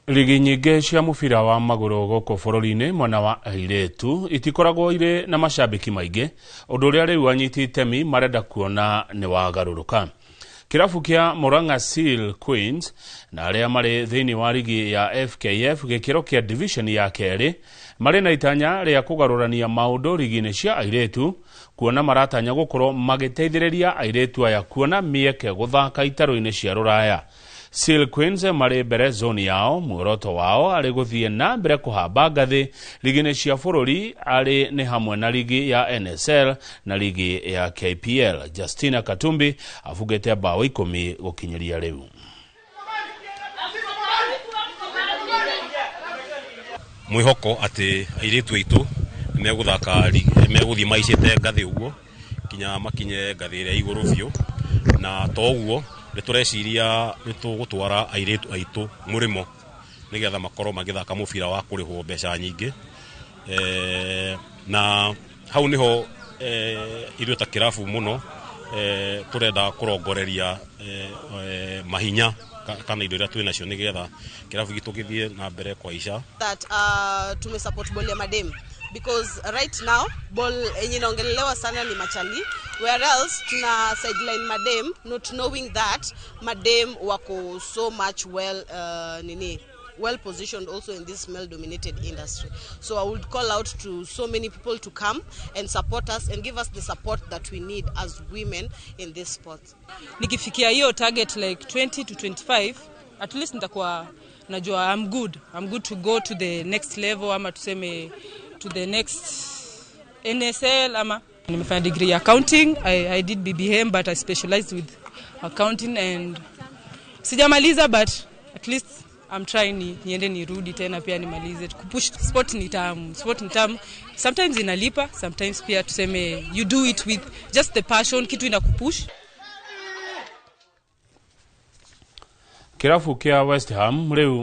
Rigi nyingĩ cia mũbira wa magũrũ gũkũ bũrũri-inĩ mwena wa airĩtu itikoragwo irĩ na macambĩki maingĩ, ũndũ ũrĩa rĩu anyiti itemi marenda kuona nĩ wagarũrũka. Kĩrabu kĩa Murang'a Seal Queens na arĩa marĩ thĩinĩ wa rigi ya FKF gĩkĩro kĩa division ya kerĩ marĩ na itanya rĩa kũgarũrania maũndũ rigi-inĩ cia airĩtu, kuona maratanya gũkorwo magĩteithĩrĩria airĩtu aya kuona mĩeke gũthaka itarũ-inĩ cia rũraya. Seal Queens marĩ mbere zone yao, muoroto wao arĩ gũthiĩ na mbere kũhamba ngathĩ rigi-inĩ cia bũrũri arĩ nĩ hamwe na rigi ya NSL na rigi ya KPL. Justina Katumbi abungĩte bao 10 gũkinyĩria rĩu. Mwĩhoko atĩ airĩtu aitũ nĩmegũthaka, megũthiĩ maicĩte ngathĩ ũguo kinya makinye ngathĩ ĩrĩa igũrũ biũ, na to ũguo nĩtũreciria nĩtũgũtwara airĩtu aitũ mũrĩmo nĩgetha makorwo magĩthaka mũbira wa kũrĩhwo mbeca nyingĩ. Na hau nĩho ithuĩ ta kĩrabu mũno tũrenda kũrongoreria mahinya kana indo iria twĩ nacio nĩgetha kĩrabu gitũ gĩthiĩ na mbere kũhaica. That tumesupport ball ya madem because right now ball yenye inaongelelewa sana ni machali, whereas tuna sideline madem not knowing that madem wako so much well well positioned also in this male dominated industry. So I would call out to so many people to come and support us and give us the support that we need as women in this sport. Nikifikia hiyo target like 20 to 25, at least nitakuwa najua I'm good. I'm good to go to the next level, ama tuseme to the next NSL. Ama nimefanya degree accounting. I did BBM but I specialized with accounting and sijamaliza, but at least I'm trying niende nirudi tena pia nimalize. Kupush sport ni tamu, sport ni tamu. Sometimes inalipa, sometimes pia tuseme you do it with just the passion, kitu inakupush. Kirabu kia West Ham rĩu